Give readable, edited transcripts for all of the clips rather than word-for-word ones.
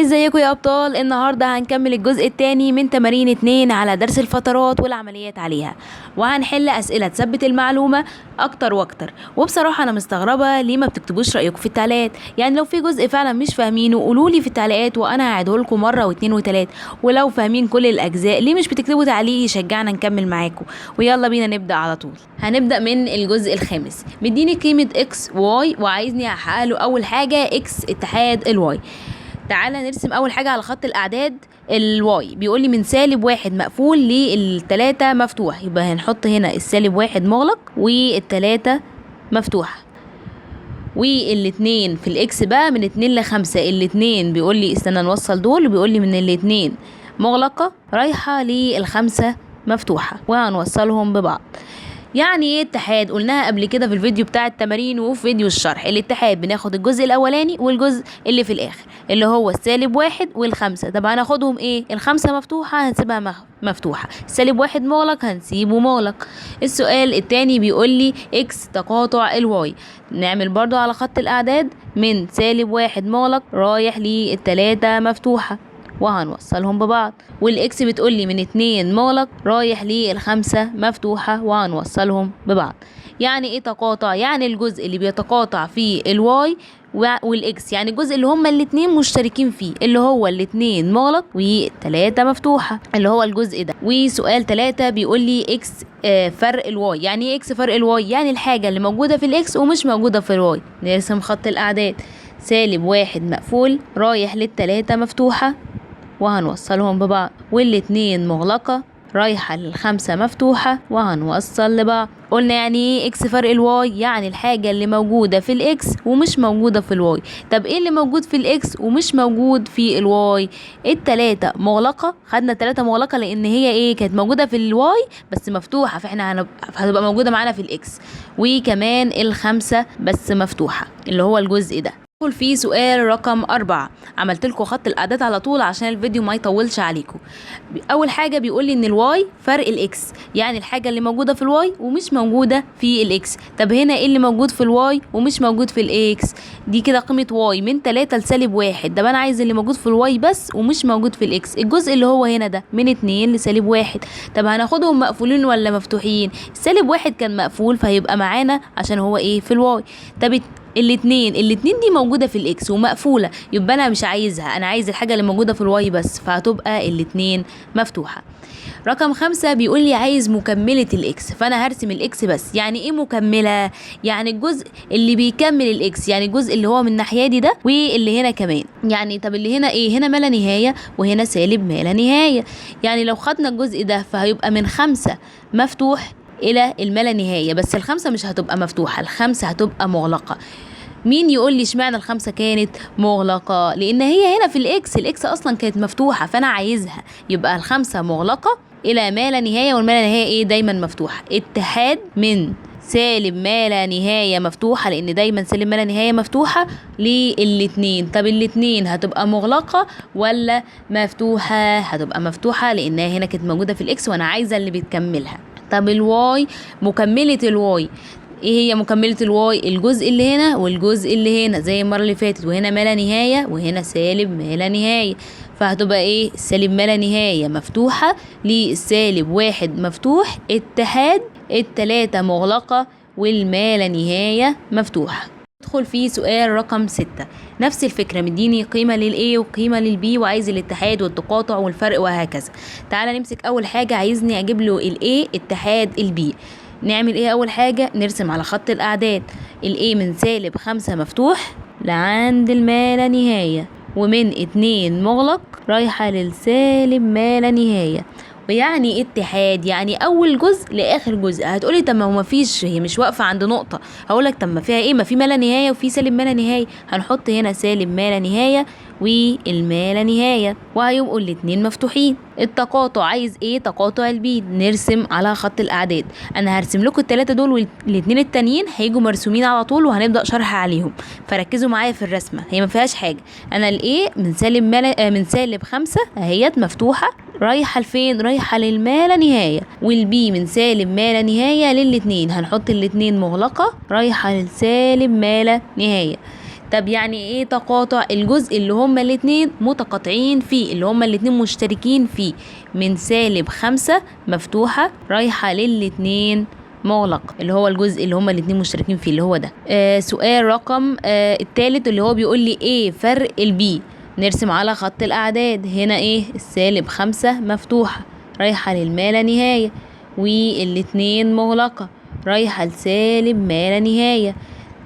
ازيكم يا ابطال؟ النهارده هنكمل الجزء الثاني من تمارين 2 على درس الفترات والعمليات عليها، وهنحل اسئلة تثبت المعلومة اكتر واكتر. وبصراحة انا مستغربه ليه ما بتكتبوش رايكم في التعليقات، يعني لو في جزء فعلا مش فاهمينه قولوا لي في التعليقات وانا هعيده لكم مرة واثنين وثلاثة. ولو فاهمين كل الاجزاء ليه مش بتكتبوا تعليق يشجعنا نكمل معاكم؟ ويلا بينا نبدا على طول. هنبدا من الجزء الخامس. مديني قيمة x y وعايزني احقق له اول حاجة x اتحاد ال y. تعالى نرسم اول حاجة على خط الاعداد ال y. بيقول لي من سالب 1 مقفول للتلاتة مفتوح، يبقى هنحط هنا السالب 1 مغلق والتلاتة مفتوحة، والاتنين في ال x بقى من 2 ل5. الاتنين بيقول لي استنى نوصل دول، وبيقول لي من الاتنين مغلقة رايحة للخمسة مفتوحة، وهنوصلهم ببعض. يعني ايه اتحاد؟ قلناها قبل كده في الفيديو بتاع التمارين وفي فيديو الشرح. الاتحاد بناخد الجزء الاولاني والجزء اللي في الاخر اللي هو السالب 1 والخمسة. طب هناخدهم ايه؟ الخمسة مفتوحة هنسيبها مفتوحة، السالب 1 مغلق هنسيبه مغلق. السؤال التاني بيقول لي x تقاطع ال y. نعمل برضو على خط الاعداد من سالب 1 مغلق رايح للتلاتة مفتوحة، وهنوصلهم ببعض. وال x بتقولي من 2 مغلق رايح للخمسة مفتوحة، وهنوصلهم ببعض. يعني ايه تقاطع؟ يعني الجزء اللي بيتقاطع في ال y وال x، يعني الجزء اللي هما الاتنين مشتركين فيه اللي هو الاتنين مغلق والتلاتة مفتوحة اللي هو الجزء ده. وسؤال 3 بيقولي x فرق ال y. يعني ايه x فرق ال y؟ يعني الحاجة اللي موجودة في ال x ومش موجودة في ال y. نرسم خط الاعداد، سالب 1 مقفول رايح للتلاتة مفتوحة، وهنوصلهم ببعض، والاتنين مغلقة رايحة للخمسة مفتوحة، وهنوصل لبعض. قلنا يعني ايه x فرق ال y؟ يعني الحاجة اللي موجودة في ال x ومش موجودة في ال y. طب ايه اللي موجود في ال x ومش موجود في ال y؟ التلاتة مغلقة، خدنا التلاتة مغلقة لان هي ايه؟ كانت موجودة في ال y بس مفتوحة، فاحنا هتبقى موجودة معانا في ال x. وكمان الخمسة بس مفتوحة اللي هو الجزء ده. في سؤال رقم 4 عملت لكم خط الاعداد على طول عشان الفيديو ما يطولش عليكم. اول حاجة بيقول لي ان ال y فرق ال x، يعني الحاجة اللي موجودة في ال y ومش موجودة في ال x. طب هنا ايه اللي موجود في ال y ومش موجود في ال x؟ دي كده قيمة y من 3 لسالب 1. ده انا عايز اللي موجود في ال y بس ومش موجود في ال x، الجزء اللي هو هنا ده من 2 لسالب 1. طب هناخدهم مقفولين ولا مفتوحين؟ سالب 1 كان مقفول فهيبقى معانا عشان هو ايه؟ في ال y. طب الاتنين دي موجودة في ال x ومقفولة، يبقى انا مش عايزها، انا عايز الحاجة اللي موجودة في ال y بس، فهتبقى الاتنين مفتوحة. رقم 5 بيقول لي عايز مكملة ال x، فانا هرسم ال x بس. يعني ايه مكملة؟ يعني الجزء اللي بيكمل ال x، يعني الجزء اللي هو من الناحية دي ده واللي هنا كمان. يعني طب اللي هنا ايه؟ هنا ما لا نهاية وهنا سالب ما لا نهاية. يعني لو خدنا الجزء ده فهيبقى من 5 مفتوح الى الما لا نهاية، بس الخمسة مش هتبقى مفتوحة، الخمسة هتبقى مغلقة. مين يقول لي اشمعنى الخمسة كانت مغلقة؟ لان هي هنا في ال x، ال x اصلا كانت مفتوحة فانا عايزها، يبقى الخمسة مغلقة الى ما لا نهاية، والما لا نهاية ايه؟ دايما مفتوحة. اتحاد من سالب ما لا نهاية مفتوحة لان دايما سالب ما لا نهاية مفتوحة للاتنين. طب الاتنين هتبقى مغلقة ولا مفتوحة؟ هتبقى مفتوحة لانها هنا كانت موجودة في ال x وانا عايزة اللي بتكملها. طب ال y مكملة ال y ايه هي مكملة ال y؟ الجزء اللي هنا والجزء اللي هنا زي المرة اللي فاتت، وهنا ما لا نهاية وهنا سالب ما لا نهاية، فهتبقى ايه؟ سالب ما لا نهاية مفتوحة للسالب 1 مفتوح، اتحاد التلاتة مغلقة والما لا نهاية مفتوحة. ندخل في سؤال رقم 6، نفس الفكرة، مديني قيمة لل a وقيمة لل b وعايز الاتحاد والتقاطع والفرق وهكذا. تعالى نمسك اول حاجة، عايزني اجيب له ال a اتحاد ال b. نعمل ايه اول حاجة؟ نرسم على خط الاعداد ال a من سالب 5 مفتوح لعند الما لا نهاية، ومن 2 مغلق رايحة للسالب ما لا نهاية. ويعني اتحاد يعني اول جزء لاخر جزء. هتقولي طب ما هو مفيش، هي مش واقفة عند نقطة. هقولك طب ما فيها ايه؟ ما في ما لا نهاية وفي سالب ما لا نهاية. هنحط هنا سالب ما لا نهاية والما لا نهاية، وهيبقوا الاتنين مفتوحين. التقاطع عايز ايه؟ تقاطع ال b. نرسم على خط الاعداد، انا هرسم لكم التلاتة دول والاتنين التانيين هيجوا مرسومين على طول وهنبدا شرح عليهم، فركزوا معايا في الرسمة، هي ما فيهاش حاجة. انا ال a من سالب من سالب 5 اهيت مفتوحة رايحة لفين؟ رايحة للما لا نهاية، وال b من سالب ما لا نهاية للاتنين، هنحط الاتنين مغلقة رايحة للسالب ما لا نهاية. طب يعني ايه تقاطع؟ الجزء اللي هما الاتنين متقاطعين فيه، اللي هما الاتنين مشتركين فيه، من سالب 5 مفتوحة رايحة للاتنين مغلق، اللي هو الجزء اللي هما الاتنين مشتركين فيه اللي هو ده. سؤال رقم التالت اللي هو بيقول لي ايه فرق ال B. نرسم على خط الاعداد هنا ايه؟ السالب 5 مفتوحة رايحة للما لا نهاية، والاتنين مغلقة رايحة لسالب ما لا نهاية.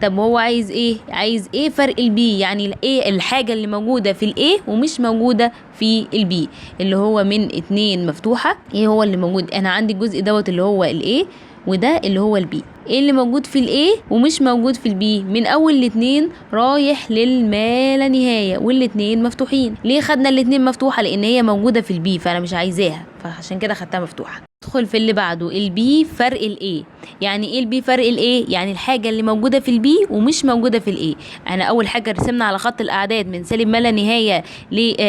طب هو عايز ايه؟ عايز ايه فرق ال B؟ يعني ايه الحاجة اللي موجودة في ال A ومش موجودة في ال B، اللي هو من 2 مفتوحة. ايه هو اللي موجود؟ انا عندي الجزء دوت اللي هو ال A وده اللي هو ال B. ايه اللي موجود في ال A ومش موجود في ال B؟ من اول الاتنين رايح للما لا نهاية والاتنين مفتوحين. ليه خدنا الاتنين مفتوحة؟ لان هي موجودة في ال B فانا مش عايزاها، فعشان كده خدتها مفتوحة. ندخل في اللي بعده، ال B فرق ال A. يعني ايه ال B فرق ال A؟ يعني الحاجة اللي موجودة في ال B ومش موجودة في ال A. انا اول حاجة رسمنا على خط الاعداد من سالب ما لا نهاية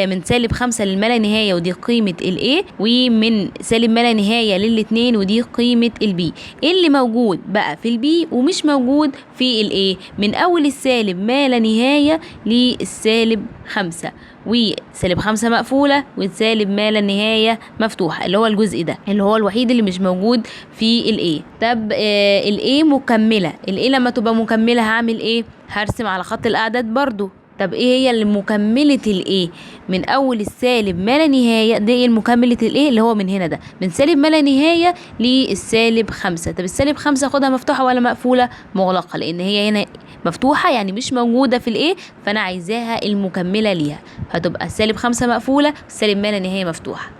من سالب 5 للما لا نهاية ودي قيمة ال A، ومن سالب ما لا نهاية للاتنين ودي قيمة ال B. ايه اللي موجود بقى في ال B ومش موجود في ال A؟ من اول السالب ما لا نهاية للسالب 5، وسالب 5 مقفولة وسالب ما لا نهاية مفتوحة، اللي هو الجزء ده اللي هو الوحيد اللي مش موجود في ال A. طب ال A مكملة، ال A لما تبقى مكملة هعمل ايه؟ هرسم على خط الاعداد برضو. طب ايه هي اللي مكملة ال A؟ من اول السالب ما لا نهاية، ده ايه المكملة ال A اللي هو من هنا ده، من سالب ما لا نهاية للسالب 5. طب السالب 5 خدها مفتوحة ولا مقفولة؟ مغلقة، لان هي هنا مفتوحة يعني مش موجودة في ال A، فانا عايزاها المكملة ليها، هتبقى السالب 5 مقفولة السالب ما لا نهاية مفتوحة.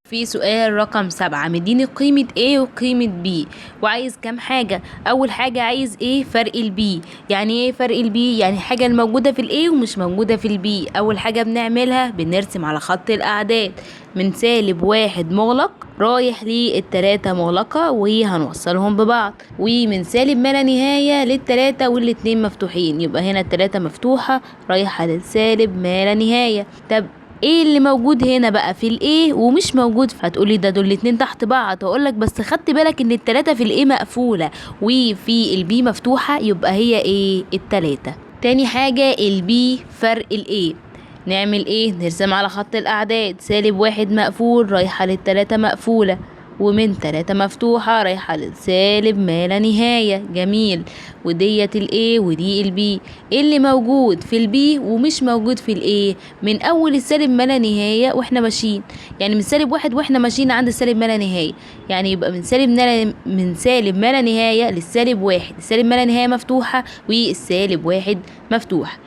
في سؤال رقم 7 مديني قيمة A وقيمة B وعايز كام حاجة. أول حاجة عايز ايه؟ فرق ال B. يعني ايه فرق ال B؟ يعني حاجة الموجودة في ال A ومش موجودة في ال B. أول حاجة بنعملها بنرسم على خط الأعداد من سالب 1 مغلق رايح للتلاتة مغلقة وهنوصلهم ببعض، ومن سالب ما لا نهاية للتلاتة والاتنين مفتوحين، يبقى هنا التلاتة مفتوحة رايحة للسالب ما لا نهاية. طب ايه اللي موجود هنا بقى في ال A ومش موجود؟ هتقولي ده دول الاتنين تحت بعض، هقولك بس خدت بالك ان التلاتة في ال A مقفولة وفي ال B مفتوحة، يبقى هي ايه؟ التلاتة. تاني حاجة ال B فرق ال A، نعمل ايه؟ نرسم على خط الاعداد سالب 1 مقفول رايحة للتلاتة مقفولة، ومن 3 مفتوحة رايحة للسالب ما لا نهاية. جميل، وديت ال A ودي ال B. ايه اللي موجود في ال B ومش موجود في ال A؟ من اول السالب ما لا نهاية واحنا ماشيين، يعني من سالب 1 واحنا ماشيين عند السالب ما لا نهاية، يعني يبقى من سالب ما لا نهاية للسالب 1، السالب ما لا نهاية مفتوحة والسالب 1 مفتوح.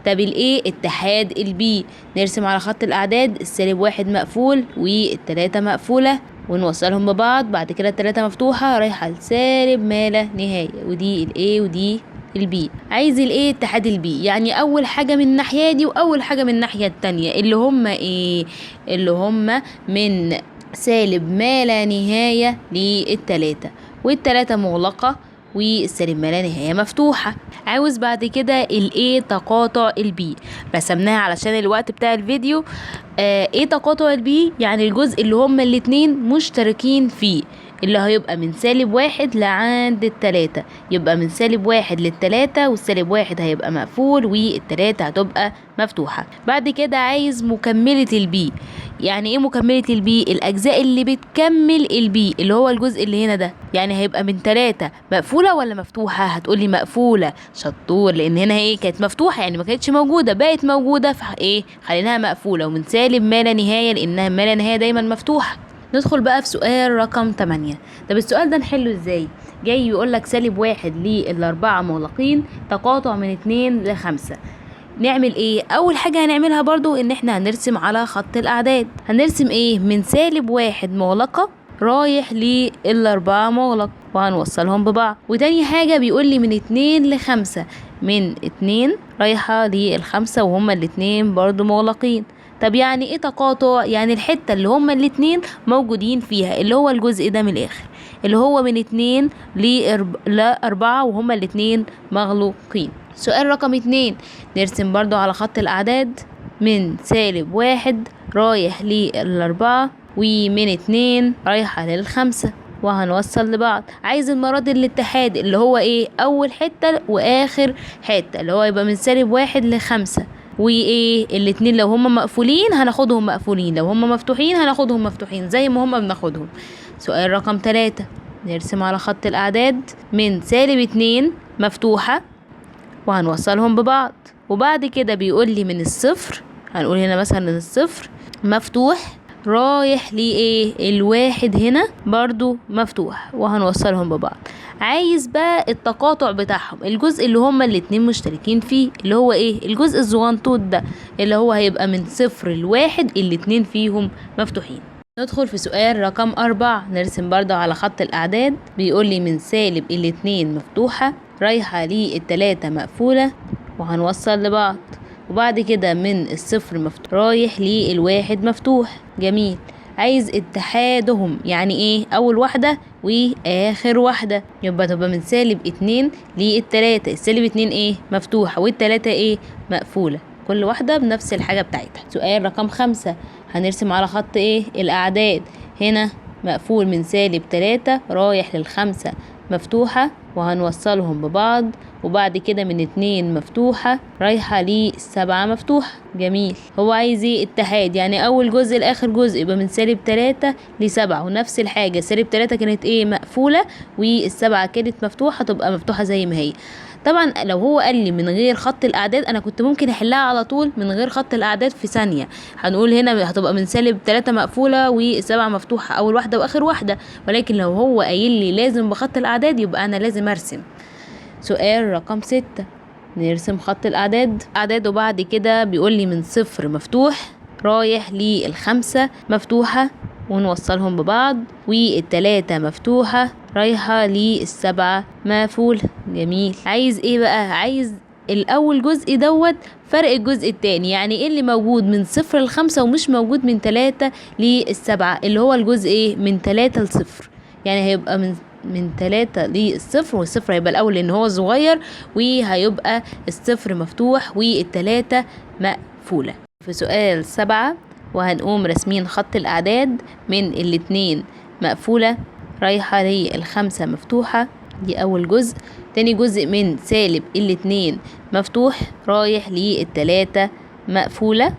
طب ال A اتحاد ال B، نرسم على خط الاعداد السالب 1 مقفول والتلاتة مقفولة ونوصلهم ببعض، بعد كده التلاتة مفتوحة رايحة لسالب ما لا نهاية، ودي ال A ودي ال B. عايز ال A اتحاد ال B، يعني اول حاجة من الناحية دي واول حاجة من الناحية التانية، اللي هما ايه؟ اللي هما من سالب ما لا نهاية للتلاتة، والتلاتة مغلقة والسالب ما لا نهاية مفتوحة. عاوز بعد كده ال A تقاطع ال B، رسمناها علشان الوقت بتاع الفيديو. ايه تقاطع ال B؟ يعني الجزء اللي هما الاتنين مشتركين فيه، اللي هيبقى من سالب 1 لعند التلاتة، يبقى من سالب 1 للتلاتة، والسالب 1 هيبقى مقفول والتلاتة هتبقى مفتوحة. بعد كده عايز مكملة ال B. يعني ايه مكملة ال B؟ الأجزاء اللي بتكمل ال B اللي هو الجزء اللي هنا ده، يعني هيبقى من 3 مقفولة ولا مفتوحة؟ هتقولي مقفولة، شطور، لأن هنا ايه كانت مفتوحة يعني ما كانتش موجودة، بقت موجودة فايه خليناها مقفولة، ومن سالب ما لا نهاية لأنها ما لا نهاية دايما مفتوحة. ندخل بقى في سؤال رقم 8. طب السؤال ده نحله ازاي؟ جاي يقول لك سالب 1 للأربعة مغلقين تقاطع من 2 ل5. نعمل ايه؟ اول حاجة هنعملها برضو ان احنا هنرسم على خط الاعداد. هنرسم ايه؟ من سالب 1 مغلقة رايح للأربعة مغلق وهنوصلهم ببعض. وتاني حاجة بيقول لي من 2 ل5، من 2 رايحة لل5 وهما الاتنين برضو مغلقين. طب يعني ايه تقاطع؟ يعني الحتة اللي هما الاتنين موجودين فيها، اللي هو الجزء ده من الاخر، اللي هو من 2 ل4 وهما الاتنين مغلوقين. سؤال رقم 2، نرسم برضو على خط الاعداد من سالب 1 رايح لل4 ومن 2 رايحة لل5. وهنوصل لبعض. عايز المرة دي الاتحاد اللي هو ايه؟ اول حتة واخر حتة، اللي هو يبقى من سالب 1 ل5، وايه الاتنين لو هما مقفولين هناخدهم مقفولين، لو هما مفتوحين هناخدهم مفتوحين زي ما هما بناخدهم. سؤال رقم 3، نرسم على خط الاعداد من سالب 2 مفتوحة وهنوصلهم ببعض، وبعد كده بيقول لي من الصفر، هنقول هنا مثلا الصفر مفتوح رايح لإيه؟ الواحد هنا برضو مفتوح وهنوصلهم ببعض. عايز بقى التقاطع بتاعهم، الجزء اللي هما الاتنين مشتركين فيه اللي هو ايه؟ الجزء الزغنطوط ده اللي هو هيبقى من 0 ل1 الاتنين فيهم مفتوحين. ندخل في سؤال رقم 4، نرسم برضو على خط الأعداد، بيقول لي من سالب الاتنين مفتوحة رايحة للتلاتة مقفولة وهنوصل لبعض، وبعد كده من الصفر مفتوح رايح للواحد مفتوح. جميل. عايز اتحادهم، يعني ايه؟ اول واحدة واخر واحدة، يبقى تبقى من سالب 2 للتلاتة، السالب 2 ايه؟ مفتوحة، والتلاتة ايه؟ مقفولة، كل واحدة بنفس الحاجة بتاعتها. سؤال رقم 5، هنرسم على خط ايه؟ الاعداد، هنا مقفول من سالب 3 رايح للخمسة مفتوحة وهنوصلهم ببعض، وبعد كده من 2 مفتوحة رايحة ل7 مفتوحة. جميل. هو عايز ايه؟ اتحاد، يعني اول جزء لاخر جزء، يبقى من سالب 3 ل7، ونفس الحاجة سالب 3 كانت ايه؟ مقفولة، والسبعة كانت مفتوحة، تبقى مفتوحة زي ما هي. طبعا لو هو قال لي من غير خط الاعداد انا كنت ممكن احلها على طول من غير خط الاعداد في ثانية. هنقول هنا هتبقى من سالب 3 مقفولة و7 مفتوحة، اول واحدة واخر واحدة، ولكن لو هو قايل لي لازم بخط الاعداد يبقى انا لازم ارسم. سؤال رقم 6، نرسم خط الاعداد، وبعد كده بيقول لي من 0 مفتوح رايح للخمسة مفتوحة ونوصلهم ببعض، والتلاتة مفتوحة رايحة للسبعة مقفولة. جميل. عايز ايه بقى؟ عايز الاول جزء دوت فرق الجزء التاني، يعني ايه اللي موجود من 0 ل5 ومش موجود من 3 للسبعة، اللي هو الجزء ايه؟ من 3 ل0، يعني هيبقى من 3 للصفر، والصفر هيبقى الاول لان هو صغير، وهيبقى الصفر مفتوح والتلاتة مقفولة. في سؤال 7، وهنقوم راسمين خط الاعداد من الاتنين مقفولة رايحة للخمسة مفتوحة، دي اول جزء. تاني جزء من سالب الاتنين مفتوح رايح للتلاتة مقفولة،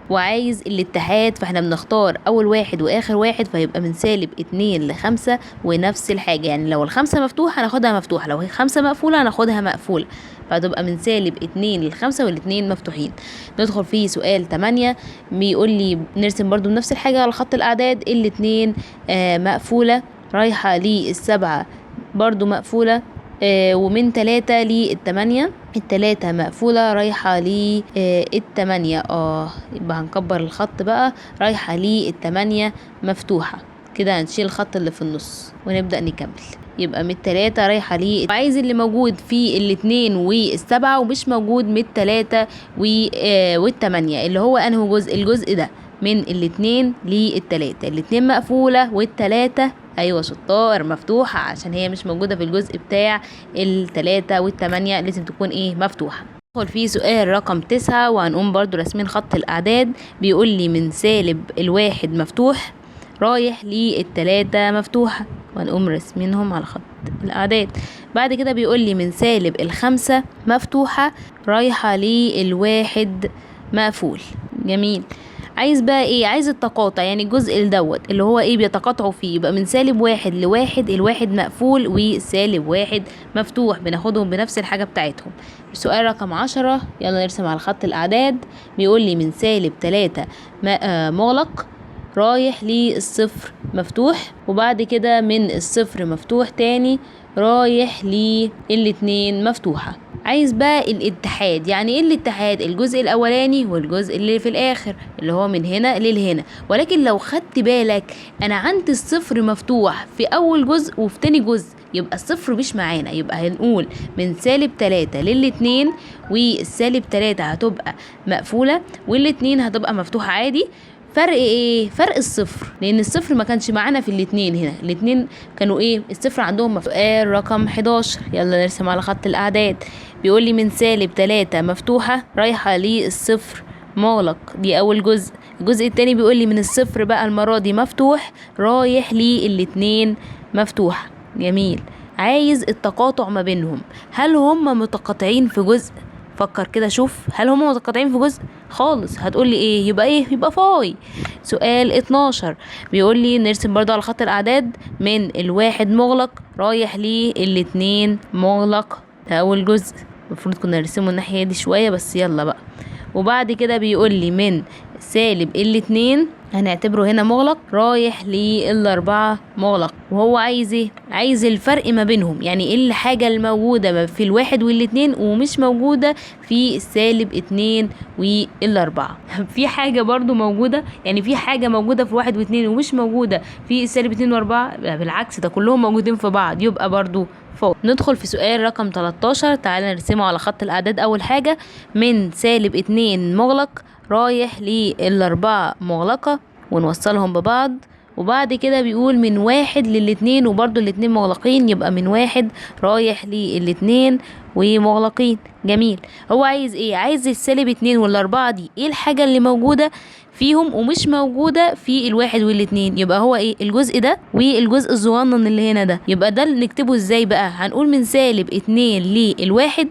وعايز الاتحاد، فاحنا بنختار اول واحد واخر واحد، فيبقى من سالب 2 ل5، ونفس الحاجة، يعني لو الخمسة مفتوحة هناخدها مفتوحة، لو هي 5 مقفولة هناخدها مقفولة، فهتبقى من سالب 2 ل5 والاتنين مفتوحين. ندخل في سؤال 8، بيقول لي نرسم برضو بنفس الحاجة على خط الاعداد، الاتنين مقفولة رايحة للسبعة برضو مقفولة، ومن 3 للتمانية، التلاتة مقفولة رايحة للتمانية، يبقى هنكبر الخط بقى، رايحة للتمانية مفتوحة كده، هنشيل الخط اللي في النص ونبدأ نكمل، يبقى من التلاتة رايحة ليه. عايز اللي موجود في الاتنين والسبعة ومش موجود من التلاتة والتمانية، اللي هو انه جزء؟ الجزء ده من الاتنين للتلاتة، الاتنين مقفولة والتلاتة ايوه شطار مفتوحة، عشان هي مش موجودة في الجزء بتاع التلاتة والتمانية، لازم تكون ايه؟ مفتوحة. ندخل في سؤال رقم 9، وهنقوم برضو راسمين خط الاعداد، بيقول لي من سالب الواحد مفتوح رايح للتلاتة مفتوحة، وهنقوم راسمينهم على خط الاعداد. بعد كده بيقول لي من سالب الخمسة مفتوحة رايحة للواحد مقفول. جميل. عايز بقى ايه؟ عايز التقاطع، يعني الجزء دوت اللي هو ايه بيتقاطعوا فيه، يبقى من سالب 1 ل1، الواحد مقفول وسالب 1 مفتوح، بناخدهم بنفس الحاجة بتاعتهم. السؤال رقم 10، يلا نرسم على خط الاعداد، بيقول لي من سالب 3 مغلق رايح للصفر مفتوح، وبعد كده من الصفر مفتوح تاني رايح للاتنين مفتوحة. عايز بقى الاتحاد، يعني ايه الاتحاد؟ الجزء الاولاني والجزء اللي في الاخر اللي هو من هنا للهنا. ولكن لو خدت بالك انا عندي الصفر مفتوح في اول جزء وفي تاني جزء، يبقى الصفر مش معانا، يبقى هنقول من سالب 3 للاتنين، والسالب 3 هتبقى مقفولة والاتنين هتبقى مفتوحة عادي. فرق ايه؟ فرق الصفر، لان الصفر ما كانش معانا في الاتنين، هنا الاتنين كانوا ايه؟ الصفر عندهم مفتوح. سؤال رقم 11، يلا نرسم على خط الاعداد، بيقول لي من سالب 3 مفتوحة رايحة للصفر مغلق، دي اول جزء. الجزء التاني بيقول لي من الصفر بقى المرة دي مفتوح رايح للاتنين مفتوح. جميل. عايز التقاطع ما بينهم، هل هم متقاطعين في جزء؟ فكر كده شوف، هل هم متقاطعين في جزء؟ خالص. هتقول لي ايه؟ يبقى ايه؟ يبقى فاي. سؤال 12 بيقول لي نرسم برضو على خط الاعداد من الواحد مغلق رايح للاتنين مغلق، ده اول جزء، المفروض كنا نرسمه الناحية دي شوية بس يلا بقى. وبعد كده بيقول لي من سالب الاتنين هنعتبره هنا مغلق رايح للأربعة مغلق، وهو عايز ايه؟ عايز الفرق ما بينهم، يعني ايه الحاجة الموجودة في الواحد والاتنين ومش موجودة في السالب 2 والأربعة. في حاجة برضو موجودة، يعني في حاجة موجودة في 1 و2 ومش موجودة في السالب 2 و4، بالعكس ده كلهم موجودين في بعض، يبقى برضو فوق. ندخل في سؤال رقم 13، تعالى نرسمه على خط الأعداد. أول حاجة من سالب 2 مغلق رايح للأربعة مغلقة ونوصلهم ببعض، وبعد كده بيقول من 1 للاتنين وبرضو الاتنين مغلقين، يبقى من 1 رايح للاتنين ومغلقين. جميل. هو عايز ايه؟ عايز السالب 2 والأربعة دي ايه الحاجة اللي موجودة فيهم ومش موجودة في الواحد والاتنين، يبقى هو ايه؟ الجزء ده والجزء الصغنن اللي هنا ده. يبقى ده نكتبه ازاي بقى؟ هنقول من سالب 2 للواحد،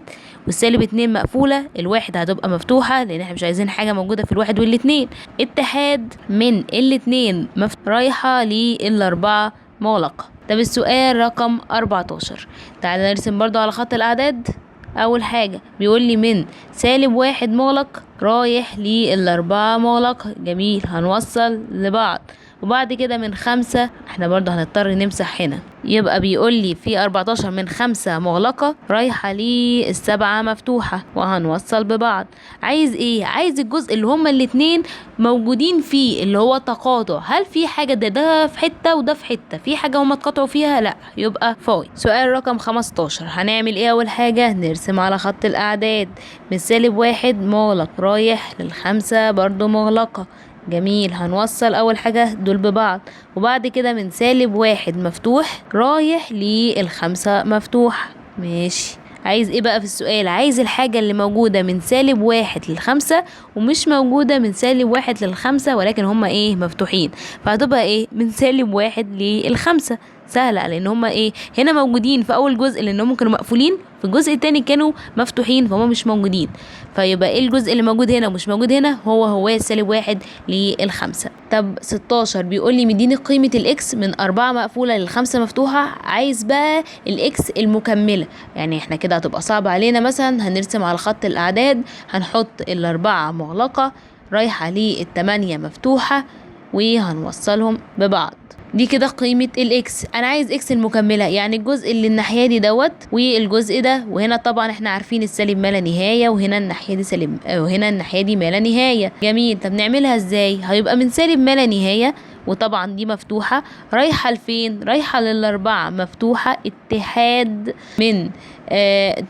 والسالب 2 مقفولة، الواحد هتبقى مفتوحة لان احنا مش عايزين حاجة موجودة في الواحد والاتنين. اتحاد من الاتنين رايحة للأربعة مغلقة. طب السؤال رقم 14، تعالى نرسم برضو على خط الأعداد. أول حاجة بيقول لي من سالب 1 مغلق رايح للأربعة مغلقة. جميل، هنوصل لبعض. وبعد كده من 5 احنا برضو هنضطر نمسح هنا، يبقى بيقول لي في 14 من 5 مغلقة رايحة للسبعة مفتوحة وهنوصل ببعض. عايز ايه؟ عايز الجزء اللي هما الاتنين موجودين فيه اللي هو تقاطع. هل في حاجة ده في حتة وده في حتة، في حاجة هما اتقاطعوا فيها؟ لا، يبقى فاي. سؤال رقم 15 هنعمل ايه؟ اول حاجة نرسم على خط الاعداد من سالب 1 مغلق رايح للخمسة برضو مغلقة. جميل، هنوصل اول حاجة دول ببعض، وبعد كده من سالب 1 مفتوح رايح للخمسة مفتوح. ماشي. عايز ايه بقى في السؤال؟ عايز الحاجة اللي موجودة من سالب 1 للخمسة ومش موجودة من سالب 1 للخمسة، ولكن هما ايه؟ مفتوحين، فهتبقى ايه؟ من سالب 1 للخمسة. سهلة لان هما ايه؟ هنا موجودين في اول جزء لان هم كانوا مقفولين، في الجزء التاني كانوا مفتوحين فهم مش موجودين، فيبقى ايه الجزء اللي موجود هنا ومش موجود هنا؟ هو سالب 1 للخمسة. طب 16 بيقول لي مديني قيمة ال x من 4 مقفولة للخمسة مفتوحة، عايز بقى ال x المكملة، يعني احنا كده هتبقى صعبة علينا. مثلا هنرسم على خط الاعداد، هنحط الأربعة مغلقة رايحة للتمانية مفتوحة وهنوصلهم ببعض. دي كده قيمة ال x. انا عايز x المكملة، يعني الجزء اللي الناحية دي دوت والجزء ده، وهنا طبعا احنا عارفين السالب ما لا نهاية، وهنا الناحية دي سالب، وهنا الناحية دي ما لا نهاية. جميل. طب نعملها ازاي؟ هيبقى من سالب ما لا نهاية، وطبعا دي مفتوحة رايحة لفين؟ رايحة للأربعة مفتوحة، اتحاد من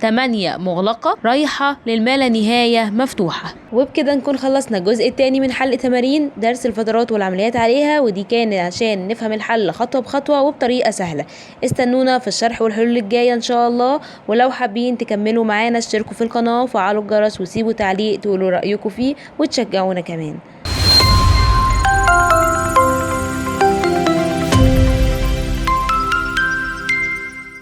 8 مغلقة رايحة للما لا نهاية مفتوحة. وبكده نكون خلصنا الجزء الثاني من حل تمارين درس الفترات والعمليات عليها، ودي كان عشان نفهم الحل خطوة بخطوة وبطريقة سهلة. استنونا في الشرح والحلول الجاية ان شاء الله، ولو حابين تكملوا معانا اشتركوا في القناة وفعلوا الجرس وسيبوا تعليق تقولوا رأيكم فيه وتشجعونا كمان.